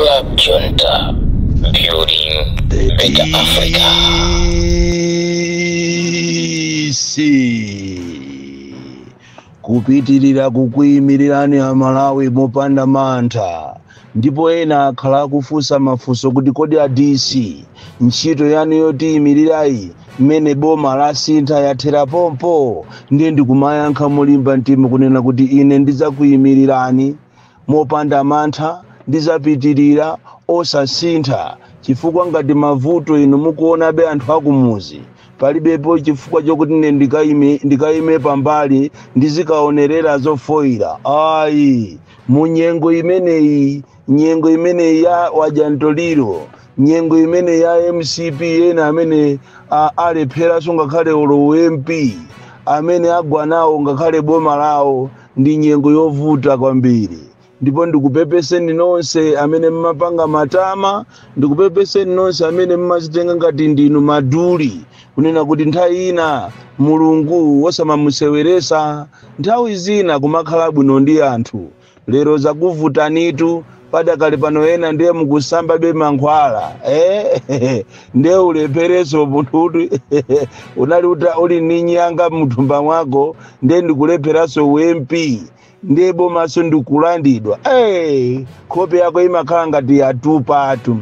Club Junta, building The better Africa. DC kupitirira kukuyimirirani Amalawi mopanda mantha. Ndipo ena akhala akufunsa mafunso kuti, kodi a DC, ntchito yanu yotiyimirirayi mmene boma lasintha yathera pompo? Ndiye ndikumayankha molimba mtima kunena kuti ine ndidzakuyimirirani mopanda mantha, ndizapitirira osasintha, chifukwa ngati mavuto inu mukuonabe anthu akumuzi, palibepo chifukwa chokuti ine ndikayime pambali ndizikaonerera zofoyira, ayi. Mu nyengo imeneyi, nyengo imeneyi ya wajantoliro, nyengo imene ya MCP, ena amene alepheranso ngakhale ulo MP, amene agwa nawo ngakhale boma lawo, ndi nyengo yovuta kwambiri. Ndipo ndikupepeseni nonse amene mmapanga matama, ndikupepeseni nonse amene mmazitenga ngati ndinu maduli, kunena kuti nthawi ina Mulungu wosamamuseweresa, nthawi zina kumakhala bwino ndi anthu. Lero zakuvutanitu padakali pano, ena ndiye mukusambabe mankhwala, eh? Ndiye ulephereso munthu kuti unali uli ni nyanga mthumba mwako, ndiye ndikulepheranso uMP, ndiye bomaso ndikulandidwa. Hey, khope yako imakhala ngati yatupatu,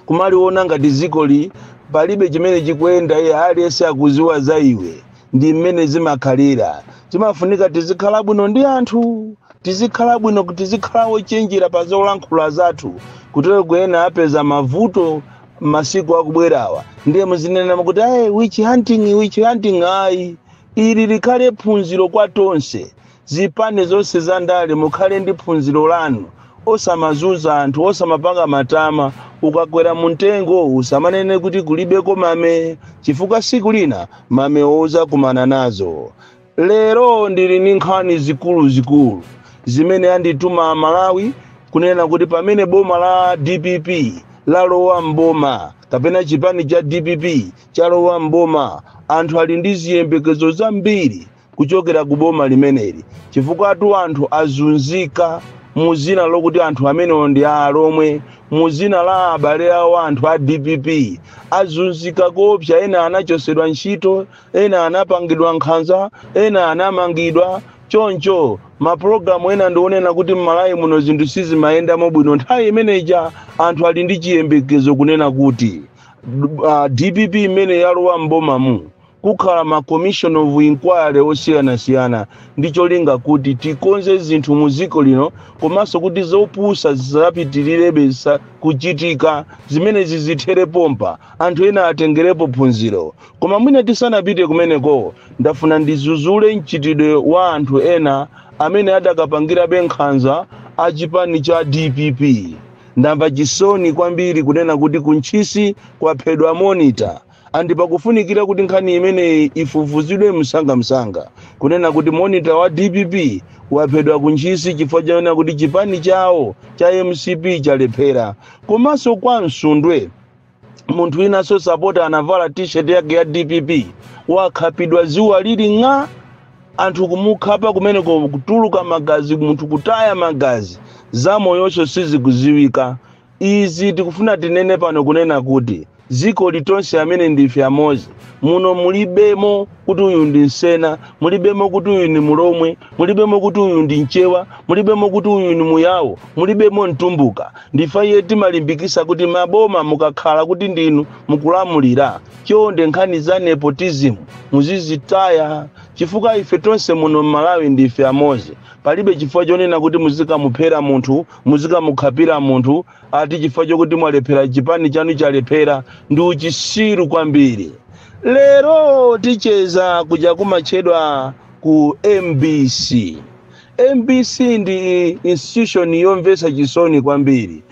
kumaliona ngati zikoli palibe chimene chikuyenda, iye aliyense akuziwa za iwe. Ndi mmene zimakhalira. Timafunika tizikhala bwino ndi anthu, tizikhala bwino, tizikhala ochenjera pa zolankhula zathu, kutero kuyena apeza mavuto masiku akubwerawa. Ndiye muzinena kuti, "Ayi, witch hunting, witch hunting." Ayi, ili likhale phunziro kwa tonse. Zipani zonse za ndale, mukhale ndi phunziro lanu: osamazunza anthu, osamapanga matama. Ukakwera mumtengo usamanene kuti kulibeko mame, chifukwa siku lina mame uzakumana nazo. Lero ndili ndi nkhani zikuluzikulu zimene andituma Amalawi, kunena kuti pamene boma la DPP lalowa mboma, kapena chipani cha DPP chalowa mboma, anthu ali ndi ziyembekezo zambiri kuchokera ku boma limeneli, chifukwa atu anthu azunzika muzina lokuti anthu amenewo ndi Alomwe, muzina la abale awo. Anthu a DPP azunzika kopsa. Ena anachosedwa ntchito, ena anapangidwa nkhanza, ena anamangidwa. Choncho mapulogalamu ena ndionena kuti m'Malawi muno zinthu sizimayendamo bwino. Nthawi imeneja anthu ali ndi chiyembekezo kunena kuti DPP imene yalowa mbomamu, kukhala ma commission of inquiry osiyanasiyana ndi cholinga kuti tikonze zinthu mu dziko lino, komanso kuti zopusa zisapitirirabe kuchitika, zimenezi zithere pompa, anthu ena atengerepo phunziro. Koma mwina tisanapite kumeneko, ndafuna ndizuzule mchitidwe wa anthu ena amene adakapangirabe nkhanza achipani cha DPP. Ndamva chisoni kwambiri kunena kuti kuNtchisi kwaphedwa monitor, and pakufunikira kuti nkhani imeneyi ifufuzidwe msangamsanga, kunena kuti monitor wa DPP waphedwa kuNtchisi chifukwa chaona kuti chipani chawo cha MCP chalephera. Komanso kwa Msundwe, munthu winanso supporter anavala T-shirt yake ya DPP, wakhapidwa zuwa lili ng'a, anthu kumukhapa kumeneko, kutuluka magazi, munthu kutaya magazi, zamoyonso sizikuziwika. Izi tikufuna tinene pano kunena kuti dziko litonse amene ndife amodzi. Muno mulibemo kuti uyu ndi Nsena, mulibemo kuti uyu ndi Mulomwe, mulibemo kuti uyu ndi Mchewa, mulibemo kuti uyu ndi Muyawo, mulibemo Mtumbuka. Ndife iye timalimbikisa kuti maboma mukakhala kuti ndinu mukulamulira, chonde nkhani za nepotism muzizitaya, chifukwa ife tonse muno m'Malawi ndife amodzi. Palibe chifukwa chonena kuti muzikamuphera munthu, muzikamukhapira munthu ati chifukwa chokuti mwalephera, chipani chanu chalephera. Ndi uchisiru kwambiri. Lero ticheza kuja kumatchedwa ku MBC. MBC ndi institution yomvetsa chisoni kwambiri.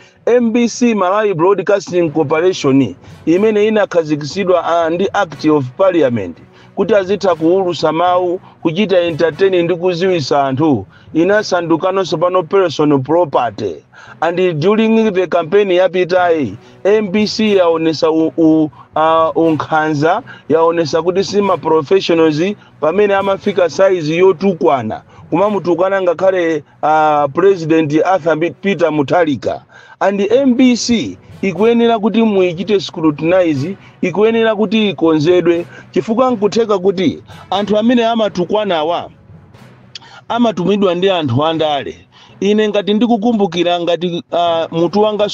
MBC, Malawi Broadcasting Corporation, imene inakhazikitsidwa ndi Act of Parliament kuti azitha kuwulusa mawu, kuchita entertain ndi kuziwisa anthu, inasandukanonso pano personal property. And during the campaign yapitayi, MBC yaonesa unkhanza, yaonesa kuti sima professionals pamene amafika size yotukwana. Kumamutukwana ngakhale President Arthur Peter Mutharika. And MBC ikuyenera kuti muichite scrutinize, ikuyenera kuti ikonzedwe, chifukwa nkutheka kuti anthu amene amatukwanawa amatumidwa ndi anthu andale. Ine ngati ndikukumbukira, ngati mutu wanga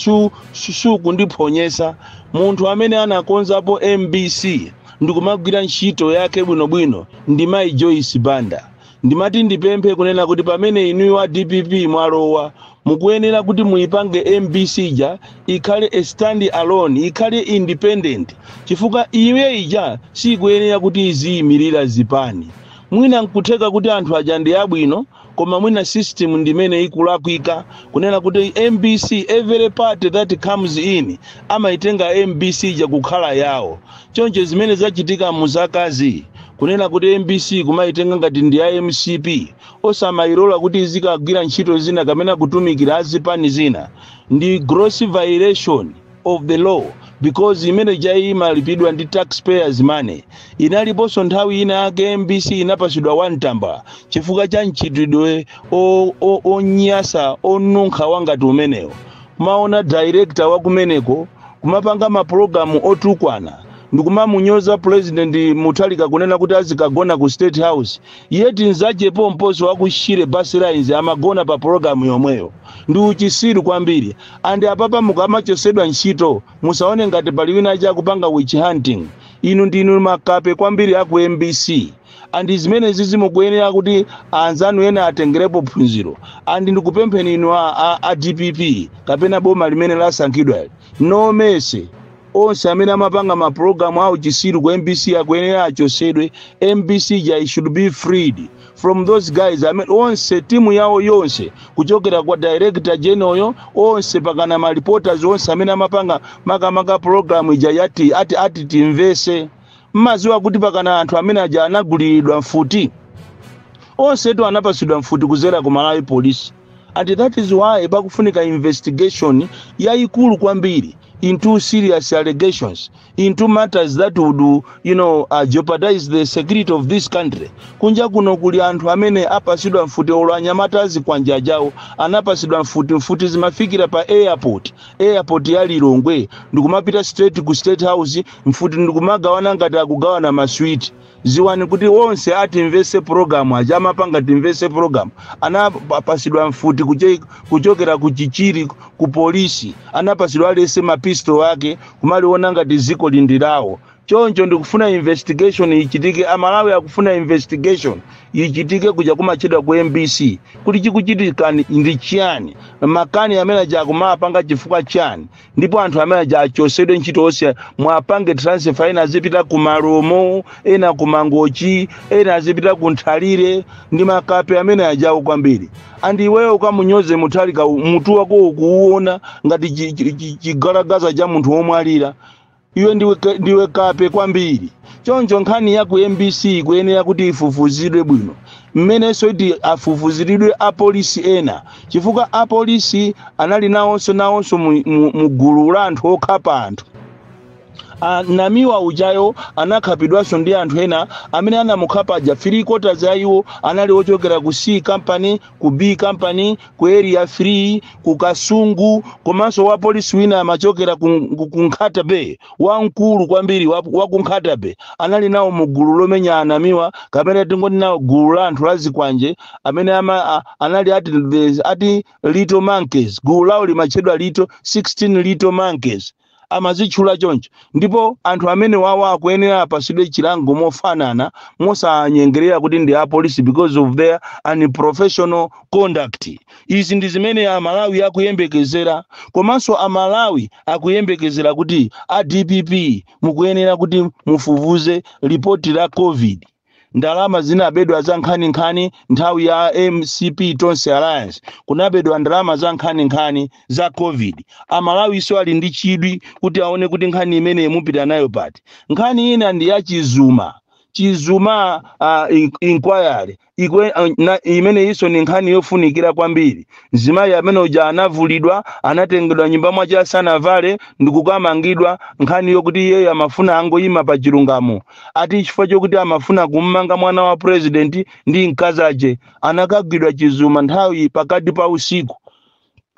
sukundiphonyesa, munthu amene anakonzapo MBC ndikumagwira ntchito yake bwinobwino ndi Mayi Joyce Banda. Ndimati ndipemphe kunena kuti pamene inuyo wa DPP mwalowa, mukuyenera kuti muyipange MBC ija ikhale a stand alone, ikhale independent, chifukwa iwe ija sikuyenera kuti iziyimirira zipani. Mwina nkutheka kuti anthu aja ndi abwino, koma mwina system ndimene ikulakwika, kunena kuti MBC, every party that comes in amaitenga MBC ija kukhala yawo. Choncho zimene zachitika muzakazi, kunena kuti MBC kumaitenga ngati ndi ya MCP, osamayilola kuti izikagwira ntchito zina kapena kutumikira azipani zina, ndi gross violation of the law, because imene jayi imalipidwa ndi taxpayers' money. Inaliponso nthawi ina yake MBC inapasidwa wantamba chifukwa cha mchitidwe onyasa, onunkha wangati umenewo. Kumaona director wakumeneko kumapanga mapulogalamu otukwana ndikumamunyoza President Mutharika, kunena kuti azikagona ku State House, yeti nzachepo mposo wakushire Bus Lines amagona pa pologalamu yomweyo. Ndi uchisiru kwambiri. And apapa mukamachosedwa ntchito, musaone ngati pali wina chakupanga witch hunting. Inu ndinu makape kwambiri aku MBC, and zimenezi zimukuyenera kuti anzanu ena atengerepo phunziro. And ndikupempheni inu a DPP kapena boma limene lasankhidwa, no mercy. Onse amene amapanga mapulogalamu awo chisiru ku MBC akuyenera achosedwe. MBC ja should be freed from those guys amene onse, timu yawo yonse, kuchokera kwa director general, onse pakana ma reporters onse amene amapanga makamaka program ija yati ati timvese. Mmaziwa kuti pakana anthu amene aja anaguliridwa mfuti, onsetu anapasidwa mfuti kuzera ku Malawi Police. And that is why pakufunika investigation yayikulu kwambiri into serious allegations, into matters that would jeopardize the security of this country. Kunja kuno kuli anthu amene apasidwa mfuti, olo anyamata azikwanja jawo anapasidwa mfuti. Mfuti zimafikira pa airport, airport ya Lilongwe, ndikumapita straight ku State House. Mfuti ndikumagawana ngati akugawana maswiti. Ziwani kuti onse atimvese program aja amapanga timvese program anapasidwa mfuti kuchokera ku Chichiri ku polisi, anapasidwa alese mapisto ake, kumaliona ngati ziko lindilawo. Choncho ndikufuna investigation ichitike. Amalawi akufuna investigation ichitike kuja kumachedwa ku MBC, kuti chikuchitika ndi chiyani, makani amene aja akumapanga chifukwa chani, ndipo anthu amene aja achosedwe ntchito onse, mwapange transfer. Ena azipita ku Maromo, ena ku Mangochi, ena azipita ku Nthalire. Ndi makape amene ajawo kwambiri. And iweyo ukamunyoze Mutharika, mutu wako ukuuona ngati chigalagaza cha munthu womwalira. Iwe ndiwe kape kwambiri. Choncho nkhani ya ku MBC ikuyenera kuti ifufuzidwe bwino, mmenenso iti afufuziridwe apolisi ena, chifukwa apolisi anali nawonso mu gulu la anthu okhapa anthu. Namiwa ujayo anakhapidwanso ndi anthu ena amene anamukhapa aja. Three quarters ya iwo anali ochokera ku C Company, ku B Company, ku Area 3, ku Kasungu, komanso wa polisi wina amachokera ku Nkhata Bay, wamkulu kwambiri wa ku Nkhata Bay, anali nawo mu gulu lomenya anamiwa, kapena tingoti nawo gulu la anthu la zikwanje amene anali ati Little Monkeys. Gulu lawo limatchedwa little 16 Little Monkeys, amazitchula choncho. Ndipo anthu amene wawo akuyenera apasidwe chilango mofanana, mosanyengerera kuti ndi apolisi, because of their unprofessional conduct. Izi ndi zimene Amalawi akuyembekezera. Komanso Amalawi akuyembekezera kuti a DPP mukuyenera kuti mufufuze ripoti la COVID. Ndalama zinabedwa za nkhaninkhani nthawi ya MCP Tonse Alliance, kunabedwa ndalama za nkhaninkhani za COVID. Amalawiso ali ndi chidwi kuti aone kuti nkhani imeneyi mupita nayo pati. Nkhani ina ndi ya Chizuma. Chizuma inquiry ikwe, imene iso ni nkhani yofunikira kwambiri. Mzimayi amene uja anavulidwa, anatengedwa nyumba mwache asanavale ndikukamangidwa. Nkhani yokuti iyeyo amafuna angoyima pa chilungamo, ati chifukwa chokuti amafuna kummanga mwana wa president ndi mkazache, anakagwidwa Chizuma nthawi pakati pa usiku.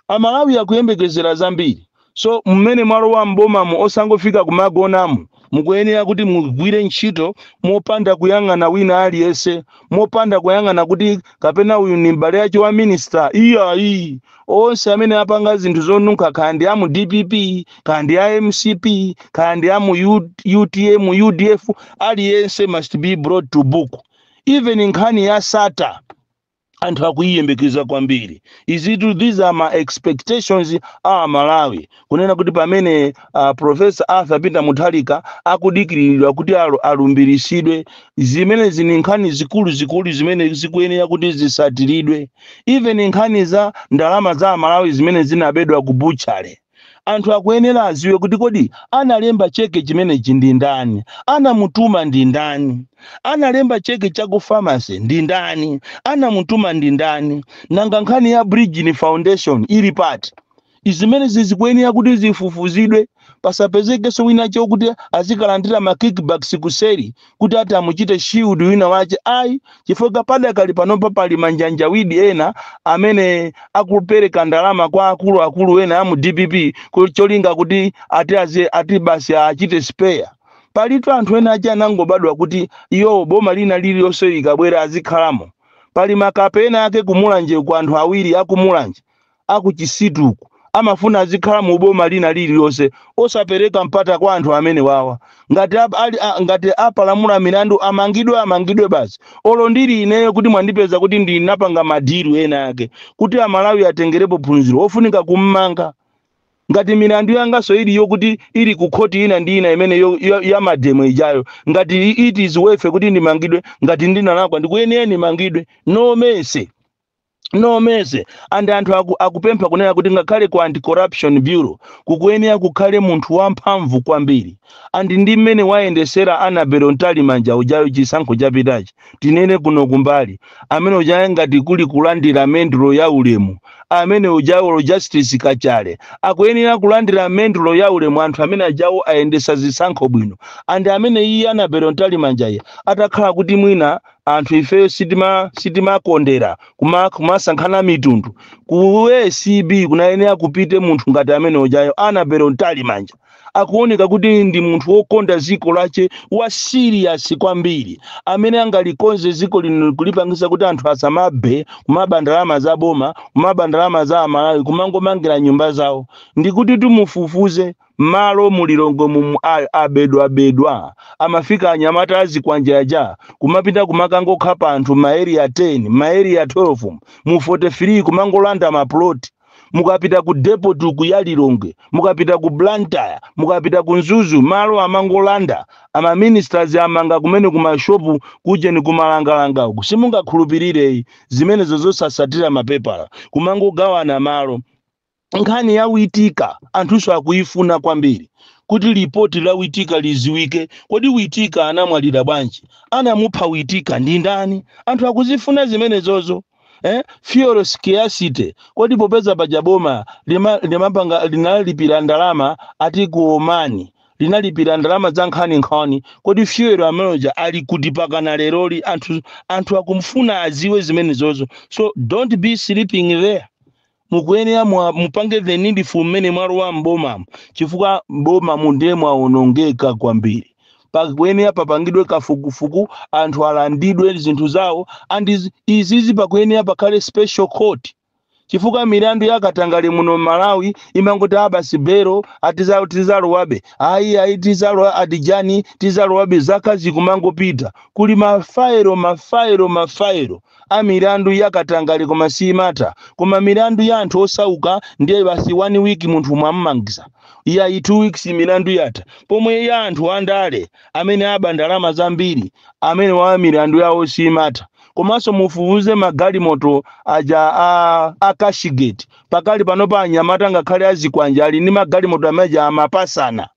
Amalawi akuyembekezera zambiri. So mmene mwalowa mbomamo, osangofika kumagonamo. Mukuyenera kuti mugwire ntchito mopanda kuyang'ana wina aliyense, mopanda kuyang'ana kuti kapena uyu ni m'bale yace wa minister. Iyayi, onse amene apanga zinthu zonunkha, kaya ndi amu DPP, kaya ndi a MCP, kaya ndi amu UTM, UDF, aliyense must be brought to book. Even nkhani ya Sata anthu akuyiyembekeza kwambiri. Izitu, these are my expectations a Malawi, kunena kuti pamene Professor Arthur Peter Mutharika akudikiridwa kuti alumbirisidwe, zimene zini nkhani zikulu zikulu zimene zikuyenera kuti zisatiridwe. Even nkhani za ndalama za Malawi zimene zinabedwa ku butchery, anthu akuyenera aziwe kuti kodi analemba cheke chimenechi ndi ndani, anamutuma ndi ndani, analemba cheke cha ku pharmacy ndi ndani, anamutuma ndi ndani? Nanga nkhani ya Bridgin Foundation ili pati? Izimene zikuyenera kuti zifufuzidwe, pasapezekenso wina chokuti azikalandira ma kickbacks kuseri kuti ati amuchite shield wina wache, ayi, chifukwa padakali panopa pali manjanjawidi ena amene akupereka ndalama kwa akuluakulu ena amu DPP cholinga kuti ati azi, ati basi achite spare. Palitu anthu ena achi anangobadwa kuti iwo boma lina lililonse likabwera azikhalamo. Pali makape ena ake kuMulanje, ku anthu awiri akuMulanje akuChisituku amafuna azikhala mu boma lina lililonse, osapereka mpata kwa anthu amene wawa. Ngati ngati apalamula milandu, amangidwe, amangidwe basi. Olo ndili ineyo kuti mwandipeza kuti ndinapanga ma deal ena ake, kuti Amalawi atengerepo phunziro, ofunika kummanga. Ngati milandu yangaso iliyo kuti ili ku khoti ina ndi ina imene ya ma demo ijayo, ngati it is worth kuti ndimangidwe, ngati ndinalakwa, ndikuyenera ndimangidwe. No mercy, no mercy. And anthu akupempha kunena kuti ngakhale ku Anti-Corruption Bureau kukuyenera kukhale munthu wamphamvu kwambiri. And ndi mmene wayendesera Annabel Mtalimanja ujayo chisankho chapitachi, tinene kuno kumbali, amene ujayo ngati kuli kulandira mendulo ya ulemu, amene ujayo Justice Kachale akuyenera kulandira mendulo ya ulemu. Anthu amene ajawo ayendesa zisankho bwino. And amene iye Annabel Mtalimanjayi atakhala kuti mwina anthu ifeyo sitimakondera kumasankhana mitundu, ku ACB kunayenera kupite munthu ngati amene ujayo Annabel Mtalimanja. Akuoneka kuti ndi munthu wokonda dziko lache, wa serious kwambiri, amene angalikonze dziko lino kulipangisa kuti anthu asamabe, kumaba ndalama za boma, kumaba ndalama za Amalawi, kumangomangira nyumba zawo. Ndikuti tumufufuze malo mulilongo mumu abedwabedwa, amafika anyamata azikwanja aja kumapita kumakangokhapa anthu ma Area 10, ma Area 12, mu 43, kumangolanda maploti. Mukapita ku depot ku ya Lilongwe, mukapita ku Blantyre, mukapita ku Mzuzu, malo amangolanda. Ama ministers amanga kumene kumashopu kuje ni kumalangalanga uku, simungakhulupirireyi zimenezo zosasatira mapepala, kumangogawana malo. Nkhani ya Witika anthunso akuifuna kwambiri, kuti lipoti la Witika liziwike. Kodi Witika anamwalira bwanji? Anamupha Witika ndi ndani? Anthu akuzifuna zimenezozo. Fuel scarcity, kodi popeza paja boma limapanga linalipira ndalama ati ku Omani, linalipira ndalama za nkhaninkhani, kodi fuel ameneja ali kuti pakana leroli? Anthu akumfuna aziwe zimenezozo. So don't be sleeping there. Mukuyenera mupange the needful mmene mwalowa mbomamo, chifukwa mboma ndiye mwawonongeka kwambiri. Pakuyenera papangidwe kafukufuku, anthu alandidwe zinthu zawo. And izizi pakuyenera pakhale special court, chifukwa milandu yakatangale muno Malawi imangoti abasi bero atizalowabe, ayi ayi, tizalowa adijani, tizalowabe, zaka zikumangopita. Kuli mafairo, mafairo, mafairo a milandu yakatangale, koma simata. Koma milandu ya anthu osauka ndiye basi, one week munthu mwammangisa, iyayi, 2 weeks milandu yatha. Pomwe ya anthu andale amene aba ndalama zambiri, amene wa milandu yawo simata. Komanso mufufuze magalimoto aja a Cashgate. Pakali panopa anyamata ngakhale azikwanja ali ndi magalimoto amaja amapasana.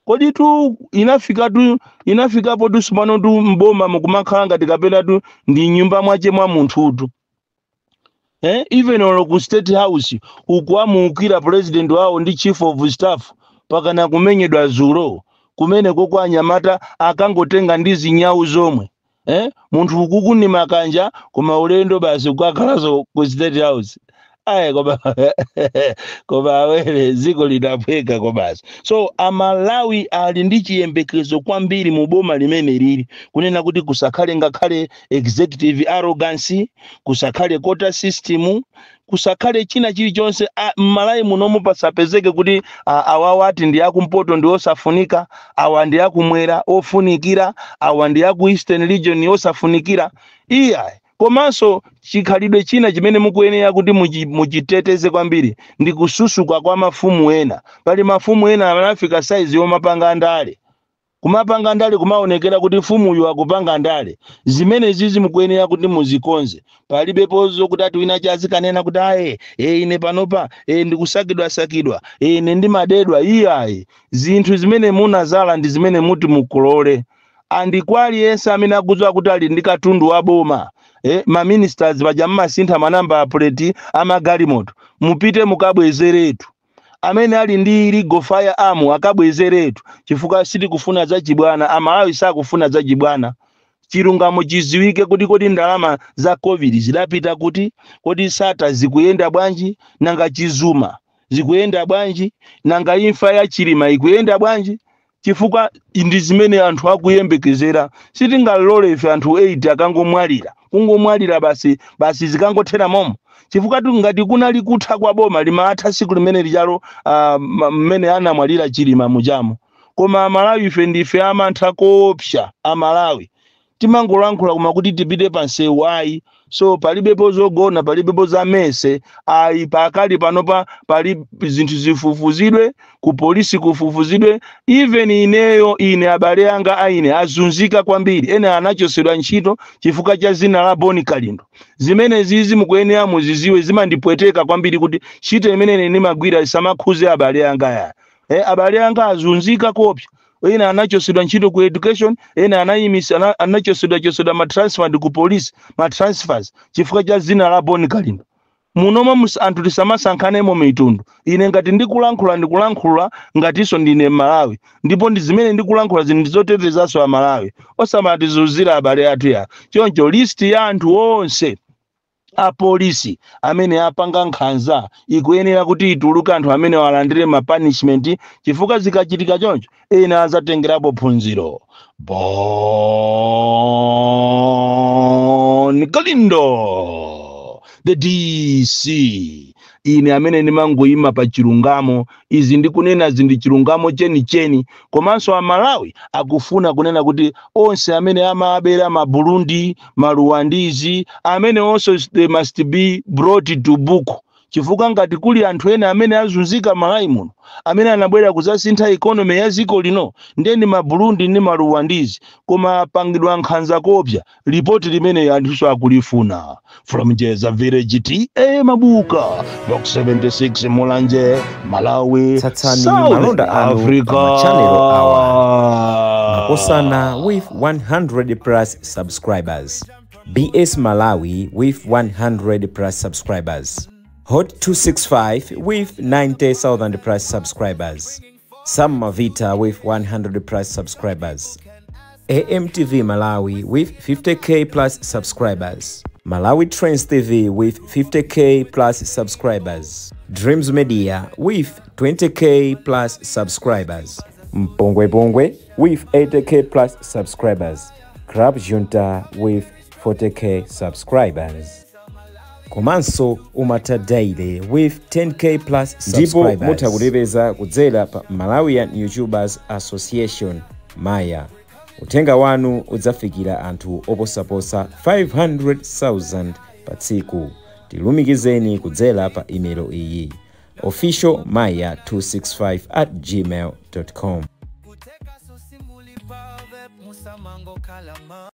Kodi tu inafika tu, inafikapo tu sipano tu mboma mukumakhala ngati kapena tu ndi nyumba mwache mwa munthutu. Even olo ku State House ukuamuukira president wawo ndi chief of staff, pakana kumenyedwa zulo kumene koko anyamata akangotenga ndi zinyawu zomwe. Munthu ukuku ni makanja, koma ulendo basi kukakhalaso ku State House. Ayi, koma awere dziko lidapweka kobasi. So Amalawi ali ndi chiyembekezo kwambiri mu boma limene lili, kunena kuti kusakhale ngakhale executive arrogance, kusakhale quota system, kusakhale china chilichonse. M'Malawi munomu pasapezeke kuti awawa ati ndi akumpoto ndi osafunika, awa ndi akumwera ofunikira, awa ndi aku Eastern Region osafunikira, iya. Komanso chikhalidwe china chimene mukuyenera kuti muchiteteze kwambiri ndi kususuka kwa mafumu ena. Pali mafumu ena anafika saizi yomapanga ndale, kumapanga ndale, kumaonekera kuti mfumuyu akupanga ndale. Zimene zizi mukuyenera kuti muzikonze. Palibepo zokuti ati wina chazikanena kuti aye, ine panopa ndikusakidwa sakidwa, ine ndimadedwa, iyayi. Zinthu zimene munazala ndi zimene muti mukolole. Andi kwa aliyense amene akudziwa kuti ali ndi katundu wa boma, ma ministers paja mmasintha ma number plate amagalimoto, mupite mukabwezeretu. Amene ali ndi illegal firearm akabwezeretu, chifukwa sitikufuna zachibwana. Amalawi sakufuna zachibwana. Chilungamo chiziwike kuti kodi ndalama za COVID zidapita kuti? Kodi Sattar zikuyenda bwanji? Nanga Chizuma zikuyenda bwanji? Nanga imfa ya Chilima ikuyenda bwanji? Chifukwa ndi zimene anthu akuyembekezera. Sitingalole ife anthu 8 akangomwalira, kungomwalira basi basi, zikangothera momo, chifukwa tu ngati kunali kutha kwa boma limatha siku limene lijalo, mmene anamwalira Chilima mujamo. Koma Amalawi ife ndife amantha koopsa. Amalawi timangolankhula, koma kuti tipite pa nsewu ayi. So palibepo zogona, palibepo zamese ayi. Pakali panopa pali zinthu zifufuzidwe ku polisi, kufufuzidwe. Even ineyo, ine abale anga aine azunzika kwambiri, ene anachosedwa ntchito chifukwa cha zina la Boni Kalindo. Zimene zizi mukuyenera muziziwe, zimandipweteka kwambiri kuti ntchito imene ine ndimagwira isamakhuze abale anga ya. Abale anga azunzika kopsa. Ena anachosedwa ntchito ku education, ena anayimisa, anachosedwa chosedwa ma transfer ndi ku police, ma transfers, chifukwa cha zina la Boni Kalindo. Munomo anthu tisamasankhanemo mitundu. Ine ngati ndikulankhula, ndikulankhula ngatinso ndine Malawi, ndipo ndi zimene ndikulankhula zini ndizotetezanso Amalawi, osamatizunzira abale athu ya. Choncho list ya anthu onse apolisi amene apanga nkhanza ikuyenera kuti ituluke, anthu amene walandire ma punishment, chifukwa zikachitika choncho ena azatengerapo phunziro. Bon Kalindo, the DC, ine amene ndimangoyima pa chilungamo. Izi ndikunena ndi chilungamo chenicheni. Komanso Amalawi akufuna kunena kuti onse amene amabera ma Burundi, ma Rwandese amene onse, they must be brought to book, chifukwa ngati kuli anthu ena amene azunzika Malawi muno, amene anabwera kudzasintha economy ya dziko lino, ndeni ma Burundi ndi ma Rwandese, koma apangidwa nkhanza kopsa. Ripoti limene anthuso akulifuna. From Jeza Village, T/A Mabuka, Box 76, Mulanje, Malawi, Tsatsani Southern malonda anu Africa. pa machanelo awa: Makosana with 100 plus subscribers, BS Malawi with 100 plus subscribers, Hot 265 with 90,000 plus subscribers, Sam Mavita with 100 plus subscribers, AMTV Malawi with 50K plus subscribers, Malawi Trends TV with 50K plus subscribers, Dreams Media with 20K plus subscribers, Mpongwe Pongwe with 80K plus subscribers, Crab Junta with 40K subscribers. Komanso Umata Daily with 10K plus. Ndipo mutha kutipeza kudzera pa Malawian YouTubers Association, Maya. Uthenga wanu udzafikira anthu oposaposa 500,000 pa tsiku. Tilumikizeni kudzera pa imelo iyi: officialmaya265@gmail.com. Kuteka sosimuli pave musamango kalama.